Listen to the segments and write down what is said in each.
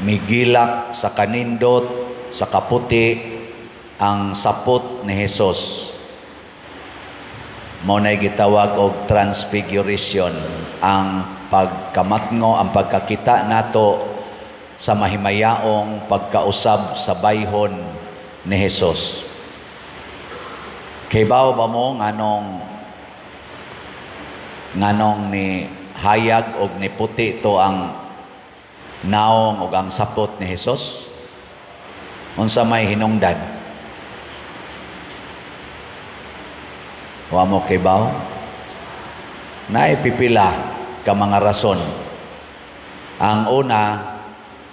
Migilak sa kanindot, sa kaputi ang sapot ni Hesus. Mao nay gitawag og transfiguration, ang pagkamatngo, ang pagkakita nato sa mahimayaong pagkausab sa bayhon ni Hesus. Kaybaw ba mo nganong ni hayag og ni puti to ang naong og ang sapot ni Hesus? Unsa may hinungdan? Wa mo kibaw? Naay pipila ka mga rason. Ang una,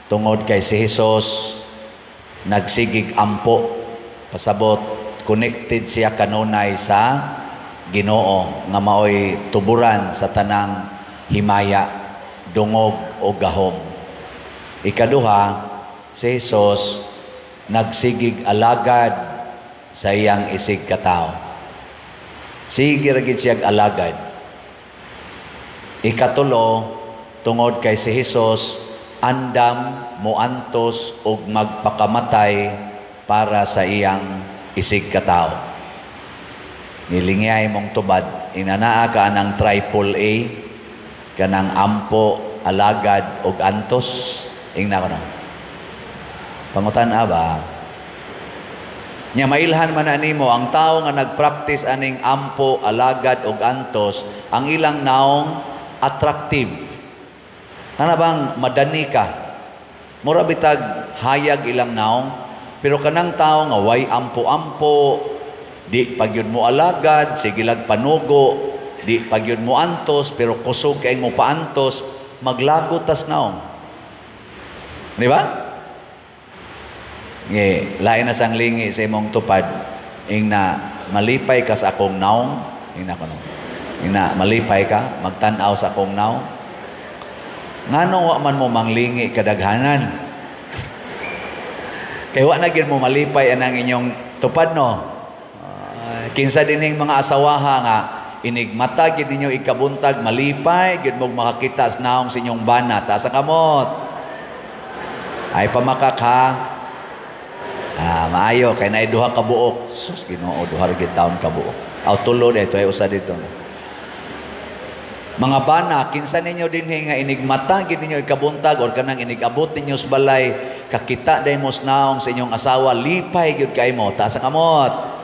tungod kay si Hesus nagsigig ampo, pasabot connected siya kanunay sa Ginoo nga maoy tuburan sa tanang himaya, dungog o gahom. Ikaduha, si Hesus nagsigig alagad sa iyang isig katao. Sige ra gid siyag alagad. Ikatulo, tungod kay si Hesus andam moantos og magpakamatay para sa iyang isig katao. Nilingay mong tubad, inanaa ka anang triple A, kanang ampo, alagad og antos. Ingna ko na. Pangutan-a ba? Nya mailhan man na nimo ang tawo nga nagpractice aning ampo, alagad og antos, ang ilang naong attractive. Kana bang madani ka? Mura bitag hayag ilang naong, pero kanang tawo nga way ampo-ampo, di pagyud mo alagad, sige lag panugo, di pagyud mo antos, pero kusog kay mo paantos, maglagot tas naong. Di ba? Nge, lain na sang lingi sa imong tupad, ing na malipay ka sa akong naong, ing na kuno. Ing na malipay ka, magtan-aw sa akong naong. Nganong wa man mo manglingi kadaghanan? Kay wa na gyud mo malipay anang inyong tupad, no? Kinsa dinhing mga asawaha nga inigmata gyud ninyo ikabuntag, malipay gyud mo makakita sa naong sa inyong bana, taas ang kamot. Ay pamakak ha. Ah, maayo kay naay duha ka buok. Sus, Ginoo, duha ra gyud taon ka buok. Aw tulo dito ay usa dito. Mga bana, kinsa ninyo dinhi nga inigmata gyud ninyo ikabuntag or kanang inigabot ninyo sa balay, kakita day mo sa naong sa inyong asawa, lipay gyud kay mo, taas ang kamot.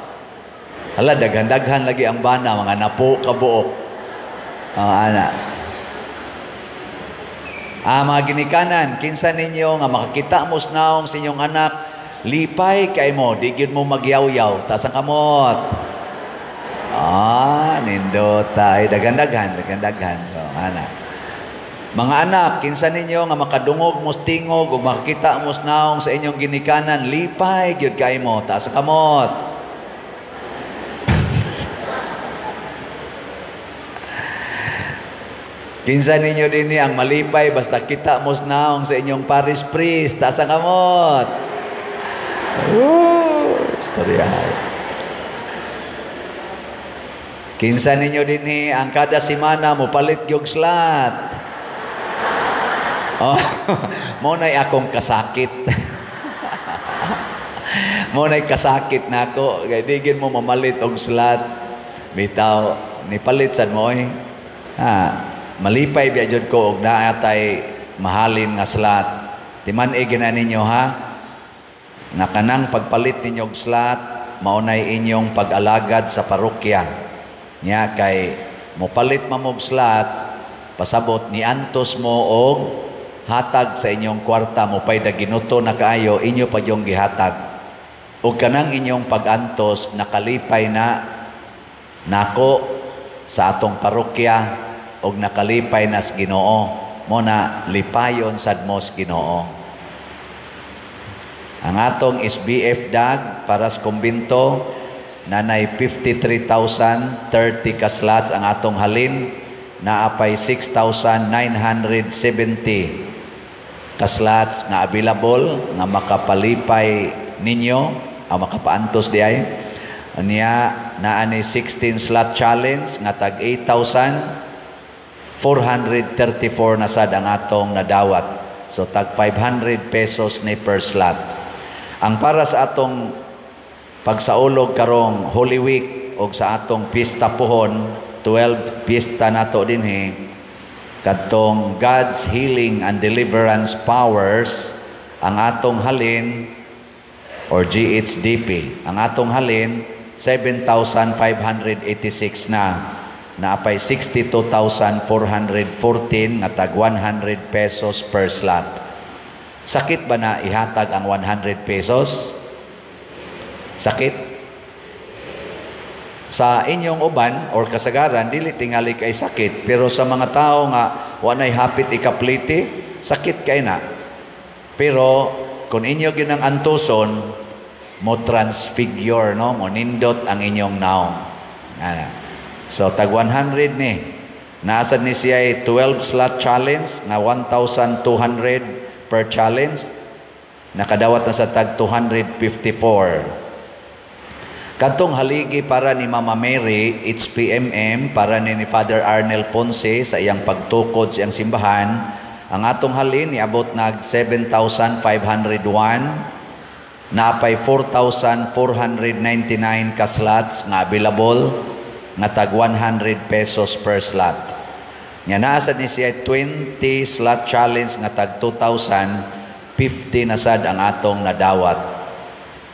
Hala, daghan-daghan lagi ang bana, mga napo ka buok. Ana. Ah, mga ginikanan, kinsa ninyo nga makakita mo sa naong sa inyong anak, lipay kay mo, di gyud mo magyaw-yaw, taas ang kamot. Ah, nindota. Ay, daghan-daghan, daghan-daghan. So, ana. Mga anak, kinsa ninyo nga makadungog mo sa tingog ug makakita mo sa naong sa inyong ginikanan, lipay gyud kay mo, taas ang kamot. Kinsa ninyo dinhi ang malipay basta kita mo sa naong sa inyong parish priest, taas ang kamot. Oh, istorya. Kinsa ninyo dinhi ang kada semana mo palit gyud slot. Oh, mo nay akong kasakit. Mo nay kasakit nako kay di gyud mo mamalit og slot. Bitaw nipalit sad mo oy. Ha, malipay biya jud ko og naa tay mahalin nga slot. Timan-i gina ninyo ha. Nga kanang pagpalit ninyo og slot mao nay inyong pag-alagad sa parokya. Nya kay mopalit man og slot, pasabot ni antos mo og hatag sa inyong kwarta, mo pay ginuto na kaayo, inyo pa yung gihatag. Og kanang inyong pag-antos nakalipay na nako sa atong parokya og nakalipay na sa Ginoo. Mo na lipayon sad mo sa Ginoo. Ang atong SBF dag para sa kumbinto nanay 53,030 ka slots ang atong halin, naapay 6,970 ka slots nga available nga makapalipay ninyo, ang makapaantos di ay. Unya naa ni 16 slot challenge nga tag 8,434 na sad ang atong nadawat. So tag 500 pesos ni per slot. Ang para sa atong pagsaulog karong Holy Week og sa atong pista pohon, 12 pista nato dinhi, kadtong God's healing and deliverance powers, ang atong halin or GHDP, ang atong halin 7,586 na, naapay 62,414 nga tag 100 pesos per slot. Sakit ba na ihatag ang 100 pesos? Sakit? Sa inyong uban or kasagaran, dili tingali kay sakit, pero sa mga tao nga wa nay hapit ikapliti, sakit kay na. Pero kung inyo ginang antuson, mo transfigure, no, mo nindot ang inyong naong. Ana. So tag 100 ni. Naasad ni siya 12 slot challenge nga 1,200 per challenge. Nakadawat na sa tag 254. Kadtong haligi para ni Mama Mary, HPMM, para ni Father Arnel Ponce sa iyang pagtukod sa iyang simbahan, ang atong halin niabot nag 7,501, naapay 4,499 ka slots nga available nga tag 100 pesos per slot. Nya naa sad ni siya 20 slot challenge nga tag 2,050 na sad ang atong nadawat.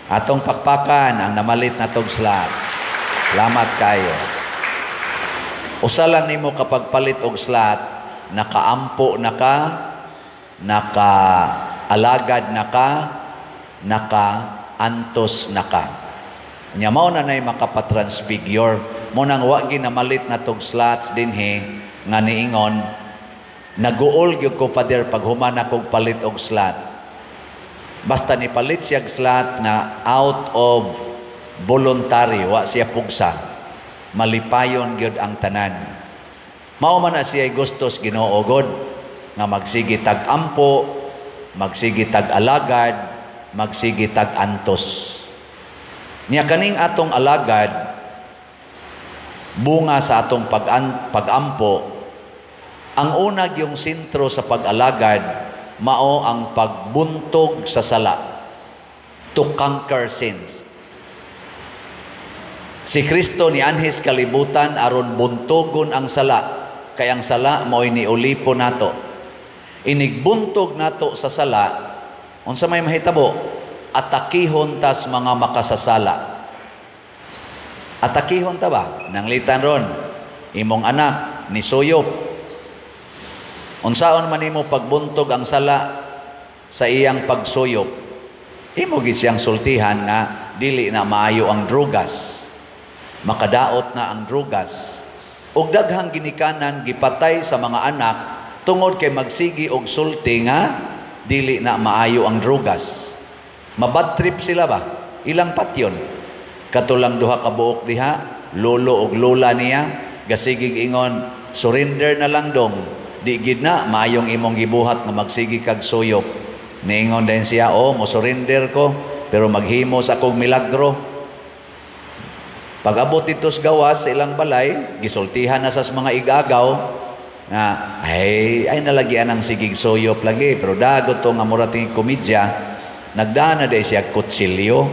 Atong pakpakan ang namalit na tog slots. Salamat kayo. Usa lang nimo kapag palit og slot, nakaampo na ka, nakaalagad na ka, nakaantos na ka. Nya mao na nay makapatransfigure. Mo nang wa ginamalit na tog slots dinhi nga niingon, "Naguol gyud ko, Father, pag human akong palit og slot." Basta ni palit siya slot nga out of voluntary, wa siya pugsa, malipayon gyud ang tanan. Mao man na siya gustos Ginoo God nga magsige tag ampo, magsige tag alagad, magsige tag antos. Nya kaning atong alagad, bunga sa atong pag-ampo, ang una gyung sentro sa pag-alagad mao ang pagbuntog sa sala, to conquer sins. Si Kristo nianhis kalibutan aron buntogon ang sala, kay ang sala mao'y niulipo nato. Inigbuntog nato sa sala, unsa may mahitabo? Atakihon tas mga makasasala. Atakihon ta ba? Nanglitan ron, imong anak ni suyop. Unsaon man nimo pagbuntog ang sala sa iyang pagsuyop? Imo gid siyang sultihan nga dili na maayo ang drugas. Makadaot na ang drugas. Og daghang ginikanan gipatay sa mga anak tungod kay magsigi og sulti nga dili na maayo ang drugas. Mabad trip sila ba? Ilang patyon. Katulang duha ka buok diha, lolo og lola niya, gasigig ingon, "Surrender na lang dong. Di gid na maayong imong gibuhat nga magsigi kag suyop." Niingon din siya, "Oh, mo surrender ko, pero maghimo sa akong milagro." Pag-abot dito sa gawas sa ilang balay, gisultihan na sa mga igagaw nga ay nalagian ang sigig suyop lagi, pero dagot to nga mura tingin komedya, nagdana day siya kutsilyo.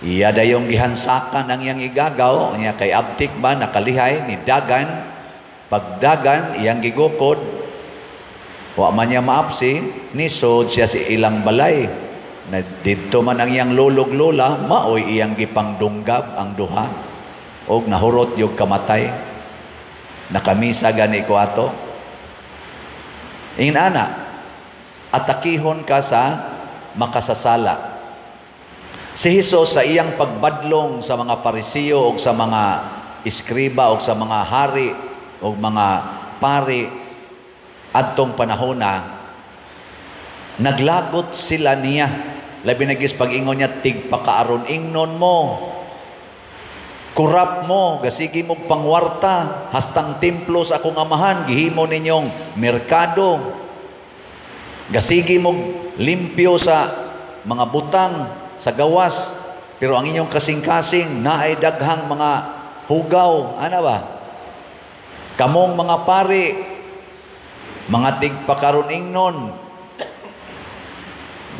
Iya dayong gihansakan ang iyang igagaw, niya kay abtik ba nakalihay ni dagan. Pagdagan iyang gigukod, wa man niya maapsi, nisod siya si ilang balay. Na didto man ang iyang lolog lola, maoy iyang gipangdunggab ang duha. Og nahurot yung kamatay. Nakamisa gani ko ato. Inana, atakihon ka sa makasasala. Si Hesus sa iyang pagbadlong sa mga Farisiyo o sa mga eskriba o sa mga hari o mga pari adtong panahona, naglagot sila niya. Labi na gis pag-ingon niya, "Tigpakaaron ingnon mo, kurap mo, gasigi mo pangwarta, hastang templo sa akong amahan, gihimo ninyong merkado, gasigi mo limpyo sa mga butang, sa gawas, pero ang inyong kasing-kasing, naay daghang mga hugaw." Ana ba? "Kamong mga pari, mga tigpakaron ingnon,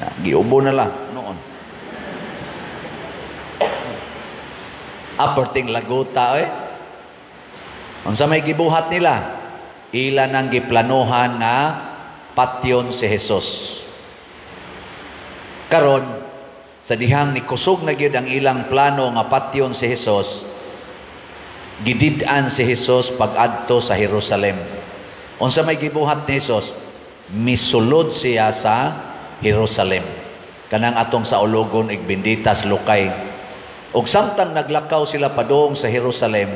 Na, giubo na lang noon. Aperting laguta eh. Unsa may gibuhat nila? Ila nang giplanuhan nga patyon si Jesus. Karon sa dihang ni kusog na gyud ang ilang plano nga patyon si Jesus, gidid-an si Jesus pag-adto sa Jerusalem. Unsa may gibuhat ni Jesus? Misulod siya sa Jerusalem. Kanang atong sa ulogon igbinditas lukay. Og samtang naglakaw sila padung sa Jerusalem,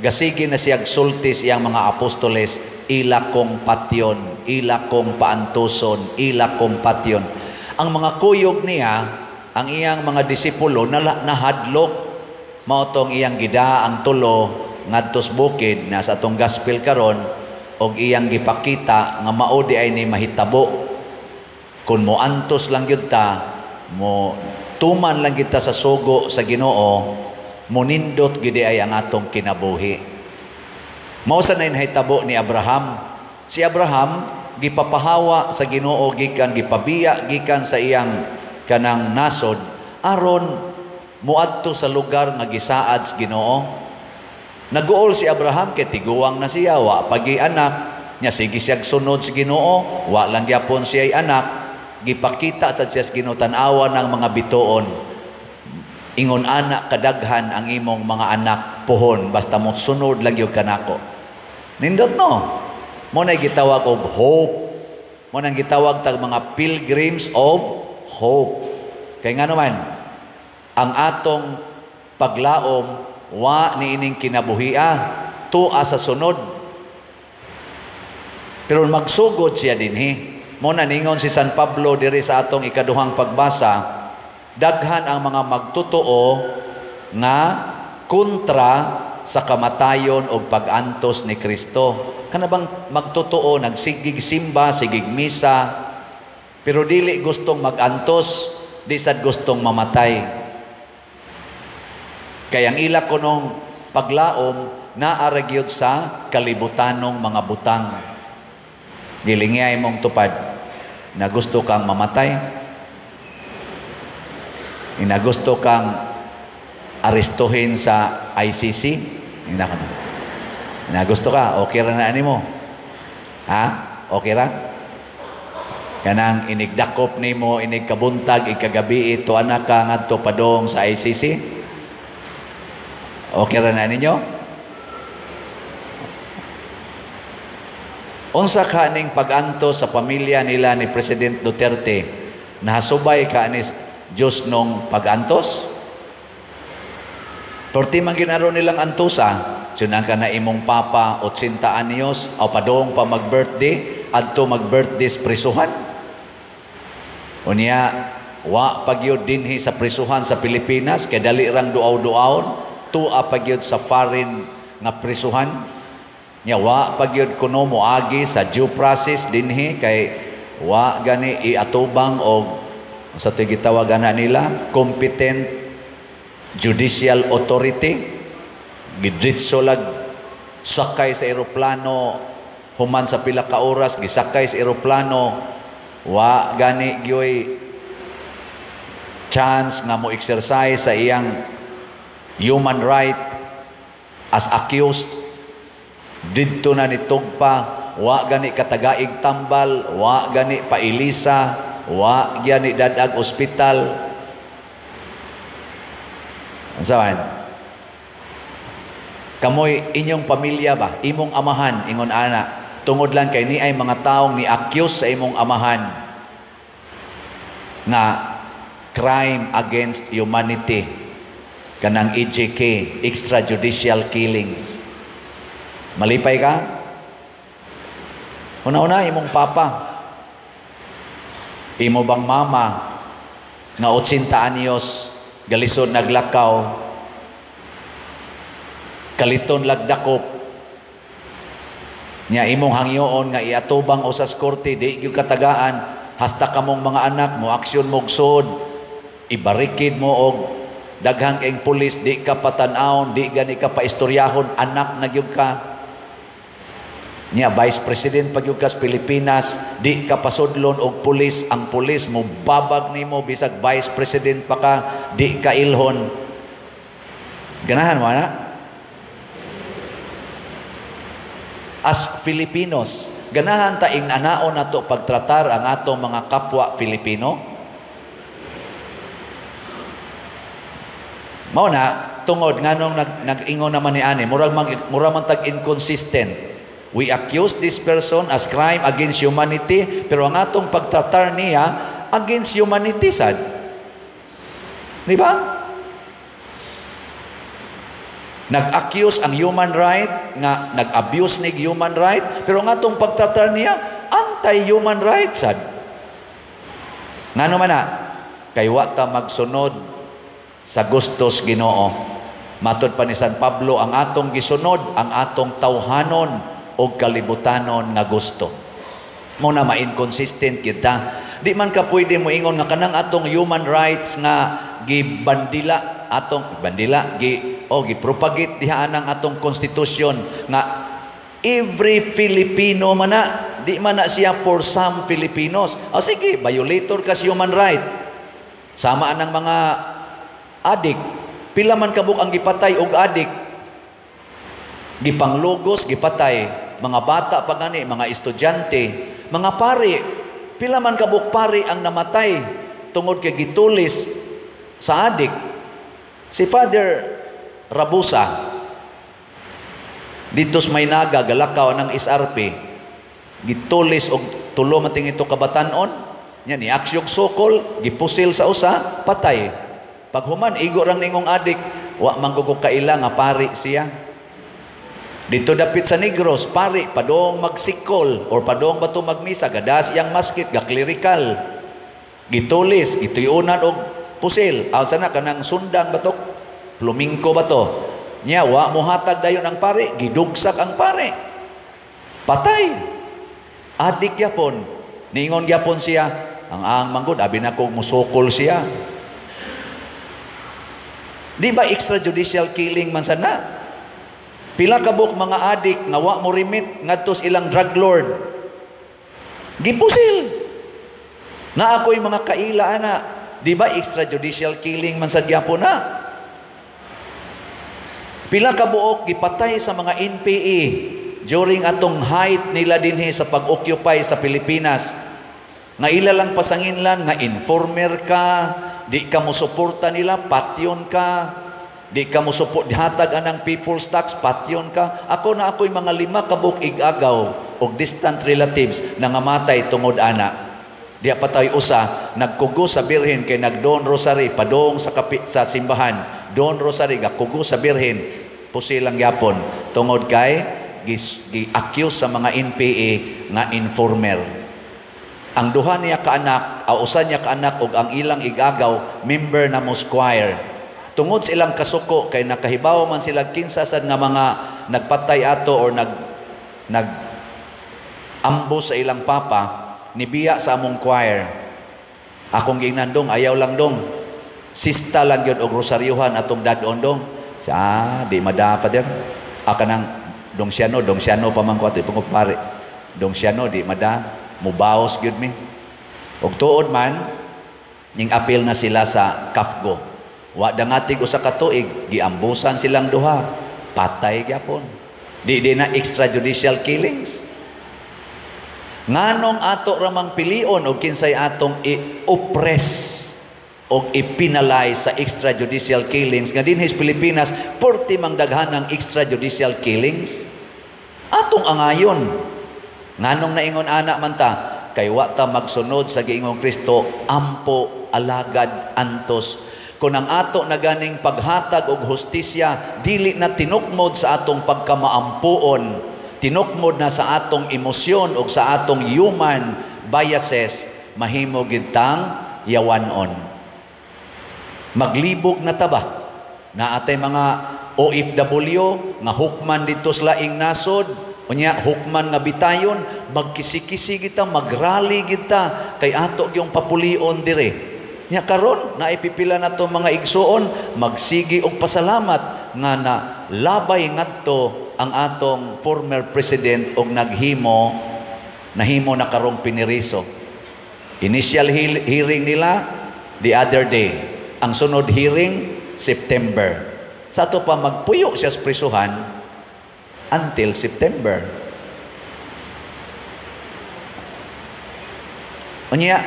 gasigi na siyag sulti siyang mga apostoles, ila kong patyon, ila kong paantuson, ila kong patyon. Ang mga kuyog niya, ang iyang mga disipulo nahadlok, mao tong iyang gida ang tulo ngadtos bukid na sa atong gospel karon, og iyang gipakita nga mao di ay ni mahitabo kun moantos lang gyud ta, mo tuman lang kita sa sugo sa Ginoo, monindot gyud ay ang atong kinabuhi. Mao sa nahitabo ni Abraham. Si Abraham gipapahawa sa Ginoo gikan, gipabiya gikan sa iyang kanang nasod aron moadto sa lugar nga gisaad sa Ginoo. Naguol si Abraham kay tiguang na siya, wa pagi anak nya, sige siyag sunod sa Ginoo, wa lang gyapon siya'y anak. Gipakita sa siya sa Ginoo, tan-awa ng mga bituon, ingon anak kadaghan ang imong mga anak puhon, basta mo sunod lang gyud kanako. Nindot no? Mo na gitawag og hope. Mo nang gitawag tag mga pilgrims of hope. Kay ngano man ang atong paglaom wa niining kinabuhia tua sa sunod. Pero magsugod siya dinhi. Mo na ningon si San Pablo diri sa atong ikaduhang pagbasa, daghan ang mga magtotoo nga kontra sa kamatayon og pag-antos ni Kristo. Kana bang magtotoo, nagsigig simba, sigig misa, pero dili gustong mag-antos, di sad gustong mamatay. Kay ang ila kunong paglaom naa ra gyud sa kalibutanong mga butang. Gilingay mong tupad na gusto kang mamatay, na gusto kang arestuhin sa ICC, ina ka na. Na gusto ka, okay ra na ani mo. Ha? Okay ra? Kanang inigdakop nimo, inigkabuntag, ikagabi, tuan na ka ngadto padong sa ICC. Okay ra na ninyo? Unsa ka ning pag-antos sa pamilya nila ni President Duterte? Nahasubay ka ni Diyos nung pag-antos? Perti man ginaro nilang antosa, sunan ka na imong papa 80 anyos, o padong pa mag-birthday, adto mag-birthday sa prisuhan. Unya, wa pagyud dinhi sa prisuhan sa Pilipinas, kay dali rang duaw-duawon, tua pagyud sa foreign nga prisuhan. Nya wa pagyud kuno moagi sa due process dinhi kay wa gani iatubang og sa gitawag ana nila competent judicial authority. Gidritso lag sakay sa eroplano human sa pila ka oras gisakay sa eroplano, wa gani gyoy chance nga mo exercise sa iyang human right as accused. Didto na ni tugpa, wa gani katagaig tambal, wa gani pailisa, wa gani dadag ospital. Unsa man? Kamoy inyong pamilya ba, imong amahan, ingon ana, tungod lang kay ni ay mga taong ni-accuse sa imong amahan nga crime against humanity, kanang EJK, extrajudicial killings. Malipay ka? Una-una, imong papa, imo bang mama nga 80 anyos galisod naglakaw, kaliton lagdakop nya imong hangyoon nga iatubang usas korte, di gyud katagaan, hasta kamong mga anak mo aksyon mo sud, ibarikid mo og daghang kayong pulis, di ka patan-awon, di gani ka paistoryahon, anak na gyud ka. Nya Vice President pag kas Pilipinas, di ka pasudlon og pulis, ang pulis mo babag nimo bisag Vice President pa ka, di ka ilhon. Ganahan mo na? As Filipinos, ganahan ta ing anaon nato pagtratar ang atong mga kapwa Filipino? Mao na tungod nganong nag-ingon naman ni ani, murag man tag inconsistent. We accuse this person as crime against humanity, pero ang atong pagtratar niya against humanity sad. Di ba? Nag-accuse ang human right, nga nag-abuse ni human right, pero ang atong pagtratar niya anti-human right sad. Ngano man na? Kay wa ta magsunod sa gustos Ginoo. Matod pa ni San Pablo, ang atong gisunod, ang atong tawhanon o kalibutanon nga gusto. Muna ma-inconsistent kita. Di man ka pwede mo ingon nga kanang atong human rights nga gibandila atong bandila gi o gipropagate diha ang atong konstitusyon nga every Filipino man na, di man na siya for some Filipinos. O sige, violator ka sa human right. Sama anang mga adik. Pila man kabuk ang gipatay og adik. Gipanglugos, gipatay. Mga bata pa gani, mga estudyante, mga pari. Pila man kabuk pari ang namatay tungod kay gitulis sa adik. Si Father Rabusa dito sa Maynaga, galakaw ng SRP, gitulis og tulo mating ito kabatanon, nya ni aksyog sokol, gipusil sa usa, patay. Paghuman igo rang ningong adik, wa man ko kaila nga pari siya. Dito dapit sa Negros, pari padong magsikol or padong bato magmisa, gadas iyang maskit, ga-clerical. Gitulis, gituyunan og pusil. Aw sana kanang sundang batok, plumingko bato. Nya wa mohatag dayon ang pari, gidugsak ang pari. Patay. Adik gyapon. Ningon gyapon siya, ang manggod abi na ko musukol siya. Di ba extrajudicial killing man sana? Pila kabuk mga adik nga wa mo remit ngadto sa ilang drug lord. Gipusil. Na ako'y mga kaila ana. Di ba extrajudicial killing man sad gyapon na? Pila ka buok gipatay sa mga NPA during atong height nila dinhi sa pag-occupy sa Pilipinas. Nga ila lang pasanginlan nga informer ka, di ka mo suporta nila, patyon ka. Di ka mo support, hatag anang people's tax, patyon ka. Ako na ako'y mga 5 ka buok igagaw og distant relatives na ngamatay tungod ana. Diya patay usa, nagkugo sa birhen kay nagdon rosary, padong sa sa simbahan. Don rosary, gakugo sa birhen, pusilang yapon. Tungod kay gi-accuse sa mga NPA nga informer. Ang duha niya kaanak, o usa niya kaanak og ang ilang igagaw, member na mo choir. Tungod sa ilang kasuko kay nakahibaw man sila kinsa sad nga mga nagpatay ato or nag ambo sa ilang papa, nibiya sa among choir. Akong giingnan dong, ayaw lang dong. Sista lang gyud og rosaryuhan atong dadon dong. Sa di mada father. Kanang dong siyano pa man ko ato ipangko pare. Dong siyano di mada, mubaos gyud mi. Og tuod man ning apil na sila sa CAFGO. Wa dangatig usa ka tuig, giambusan silang duha, patay gyapon. Di di na extrajudicial killings. Nganong ato ramang pilion og kinsay atong i-oppress og i-penalize sa extrajudicial killings nga dinhi sa Pilipinas porti mang daghan ang extrajudicial killings? Atong angayon. Nganong naingon ana man ta? Kay wa ta magsunod sa giingong Kristo, ampo, alagad, antos. Kung ang ato na ganing paghatag og hustisya dili na tinukmod sa atong pagkamaampuon, tinukmod na sa atong emosyon o sa atong human biases, mahimo gid tang yawanon. Maglibog na ta ba? Na atay mga OFW nga hukman dito sa laing nasod, unya hukman nga bitayon, magkisi-kisi kita, magrally kita kay ato gyung papulion dire. Nya karon naipipila na to mga igsuon, magsigi og pasalamat nga na labay ngadto ang atong former president og naghimo, nahimo na karong piniriso. Initial hearing nila the other day. Ang sunod hearing, September. Sa ato pa magpuyo siya sa prisuhan until September. Unya,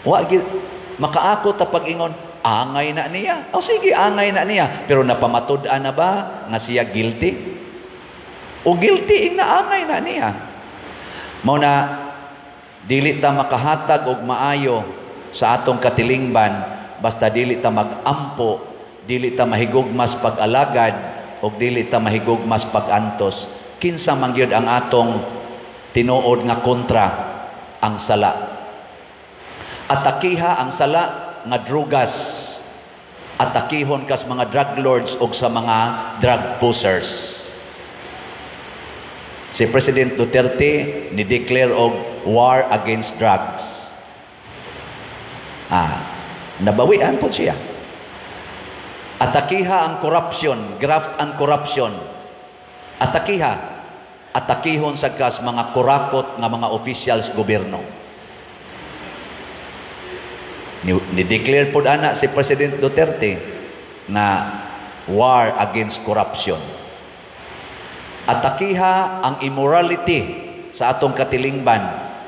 wa makaako ta pag-ingon, angay na niya. O sige, angay na niya. Pero napamatud-an na ba nga siya guilty? O guilty ing naangay na niya. Mao na dili ta makahatag og maayo sa atong katilingban basta dili ta magampo, dili ta mahigugmas pag-alagad, og dili ta mahigugmas pag-antos. Kinsa man gyud ang atong tinuod nga kontra? Ang sala. Atakiha ang sala nga drugas. Atakihon kas mga drug lords og sa mga drug pushers. Si President Duterte ni-declare og war against drugs. Nabawian po siya. Atakiha ang corruption, graft and corruption. Atakiha, atakihon sa kas mga kurakot nga mga officials gobyerno. Ni-declare po ana si President Duterte na war against corruption. Atakiha ang immorality sa atong katilingban,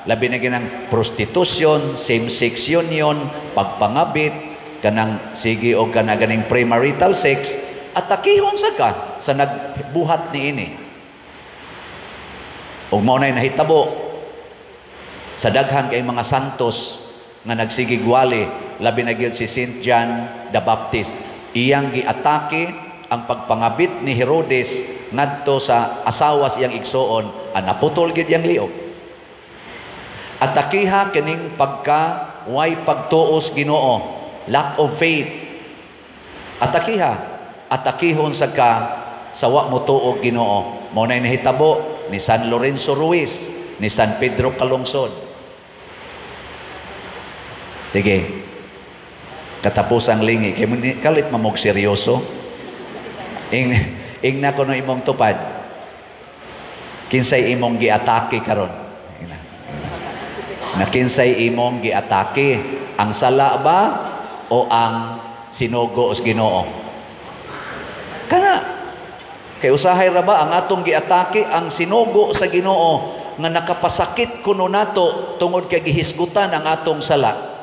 labi na ginang prostitution, same-sex union, pagpangabit, kanang sige o kana ganing premarital sex, atakihon sa ka sa nagbuhat niini. Ug mao nay nahitabo sa daghan kay mga santos nga nagsigigwali, labi na gyud si Saint John the Baptist. Iyang giatake ang pagpangabit ni Herodes ngadto sa asawa siyang igsuon, naputol gid iyang liog. Atakiha kining pagka way pagtuos Ginoo, lack of faith. Atakiha, atakihon sa ka sa wa mo tuog Ginoo. Mao nay nahitabo ni San Lorenzo Ruiz, ni San Pedro Calungsod. Sige. Katapusang lingi kay kalit mamog seryoso. Ing na kuno imong tupad. Kinsay imong giatake karon? Na kinsay imong giatake, ang sala ba o ang sinugo sa Ginoo? Kana kay usahay ra ba ang atong giatake ang sinugo sa Ginoo nga nakapasakit kuno nato tungod kay gihisgutan ang atong sala.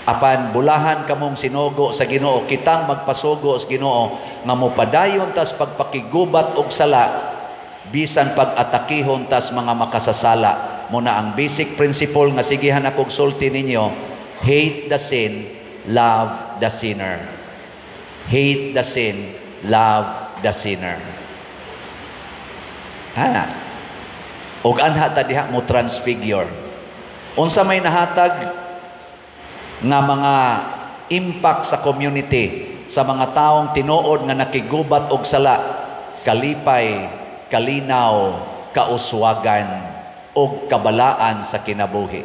Apan bulahan kamong sinugo sa Ginoo, kitang magpasugo sa Ginoo nga mopadayon tas pagpakigubat og sala bisan pag-atakihon tas mga makasasala. Muna ang basic principle nga sigihan akong sulti ninyo, hate the sin, love the sinner. Hate the sin, love the sinner. Ha? Og anha ta diha mo transfigure. Unsa may nahatag nga mga impact sa community sa mga taong tinuod nga nakigubat og sala? Kalipay, kalinaw, kauswagan og kabalaan sa kinabuhi.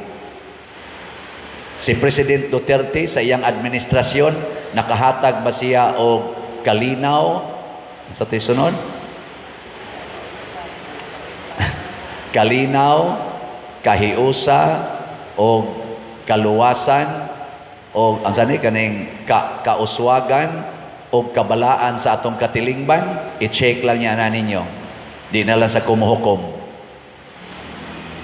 Si President Duterte sa iyang administrasyon, nakahatag ba siya og kalinaw sa tisunod? Kalinaw, kahiusa og kaluwasan o ang sani kaning kauswagan o kabalaan sa atong katilingban. I-check lang niya na ninyo. Di na lang sa kumuhukom.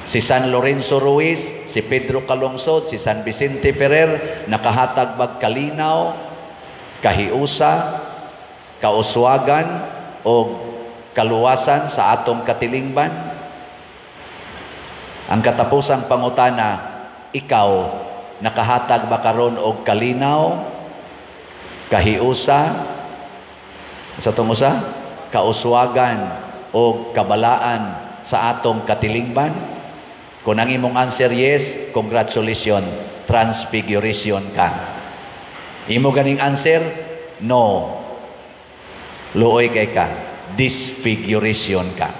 Si San Lorenzo Ruiz, si Pedro Calungsod, si San Vicente Ferrer, nakahatag bag kalinaw, kahiusa, kauswagan o kaluwasan sa atong katilingban? Ang katapusang pangutana, ikaw, nakahatag ba karon og kalinaw, kahiusa, sa atong usa, kauswagan o kabalaan sa atong katilingban? Kung ang imong answer yes, congratulations, transfiguration ka. Imo ganing answer no, luoy kay ka, disfiguration ka.